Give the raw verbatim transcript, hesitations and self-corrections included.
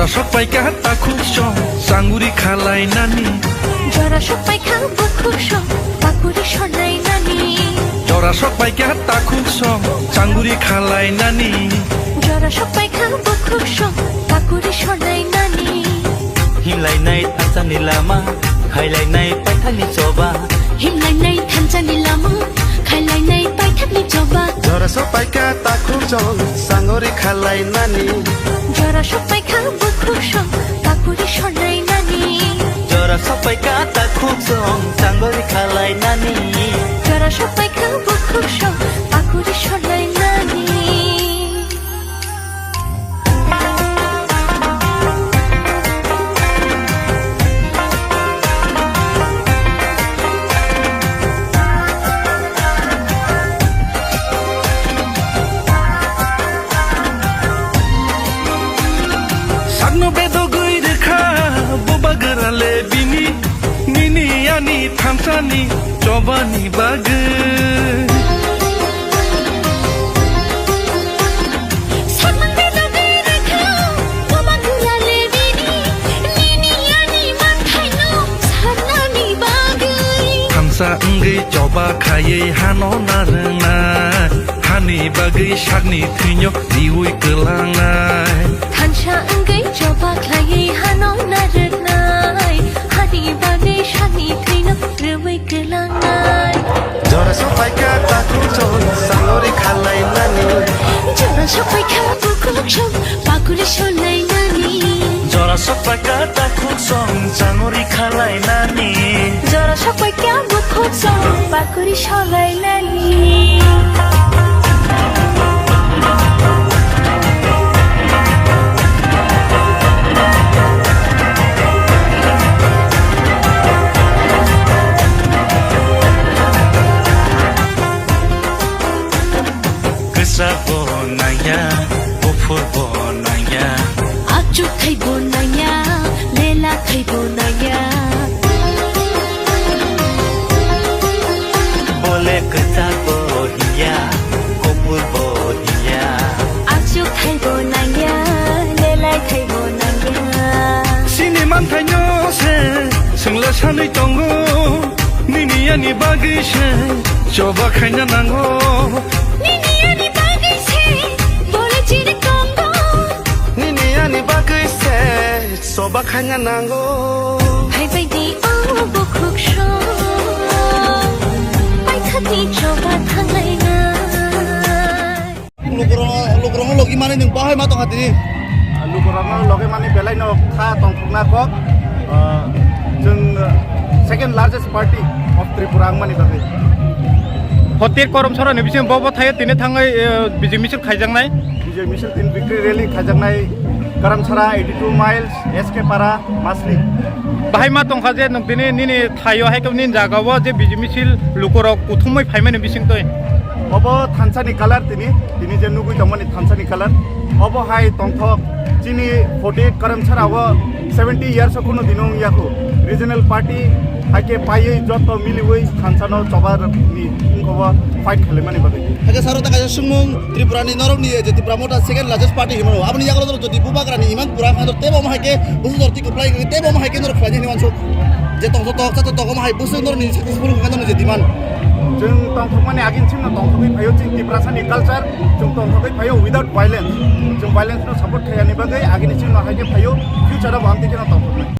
Sok paikha takhuk song, changuri khalai nani. Jora sok paikha bukhuk song, pakuri sonai nani. Jora sok paikha takhuk song, changuri khalai nani. Jora sok paikha bukhuk song, pakuri sonai nani. Himlainai thansani lama, khailainai paithakni choba. Himlainai thansani lama, khailainai paithakni choba. Jora sok paikha takhuk song, changuri khalai nani. Jora sok paikha bukhuk song, pakuri sonai nani. Jora sok paikha takhuk song, changuri khalai nani. Jora sok paikha bukhuk song, pakuri sonai nani. Sakno bedogwi rwkha bo bagra le bini, nini ani thansani chobani bagwi. Sakno bedogwi rwkha bo bagra le bini, nini ani manthaino sanani bagwi. Thansa wngwi choba khaiwi hano narwknai, hani bagwi sakni thwino riwi kwlangnai. Thansa wngwi choba khlaiwi hano narwknai, hani bagwi sakni thwino riwi kwlangnai. Jora sok paikha takhuk song, changuri khalai nani. Jora sok paikha bukhuk song, pakuri sonai nani. Jora sok paikha takhuk song, changuri khalai nani. Jora sok paikha bukhuk song, pakuri sonai nani. Kwchak bo nangya, buphur bo nangya. Achuk khai bo nangya, lela khai bo nangya. Bole kwchak bo hiya, buphur bo hiya. Achuk khai bo nangya, lelai khai bo nangya. Sini manthaino se, swngla sanwi tongo. Nini ani bagwi se choba khaina nango. Nini ani bagwi se bole chini tongo. Nini ani bagwi se choba khaina nango. Phai bai di o bukhuk song, paithakni choba thanglainai. Lukurok, lukurokno logi mani nwng bahai ma tongkha tini? Lukurokno logi mani belai no kha tongthokna kok. Ah, chwng, ah, second largest party of Tripura wngmani bagwi. Hotir Karamchara ni bising bo bo thaio tini thangwi, eh, bijing misil khaijaknai. Bijing misil tini victory rally khaijaknai Karamchara eighty two miles, S K Para, Masli. Bahai ma tongkha je nwng tini nini thaio hai khe nini jaga o je bijing misil lukurok kuthumwi phaimani bising twi. Obo thansa ni colour tini, tini je nugwi tongmani thansa ni colour. Obo hai tongthok chini forty eight Karamchara o seventy years o kunu dino wngya khu. Regional party hai khe paiwi joto miliwi thansa no choba ni wngkha o fight khalaimani bagwi. Hakhe saro ta kaisa swngmung Tripura ni norok ni je Tipra Motha second largest party hinmano. Aboni yagulo norok jodi bubagra ni imang pura khan tebo mo hai khe busu dor tiko plai khe tebo mo hai khe norok khlai ni hinmano. Je tongthok tongthok chato tongma hai busu norok ni successful khan je demand. Chwng tongthokmani agin chwngno tongthokwi phaio, chwng Tiprasani culture, chwng tongthokwi phaio without violence. Chwng violence no support khaiyani bagwi agini chwngno hai khe phaio, future o bo amtwi kheno tongthoknai.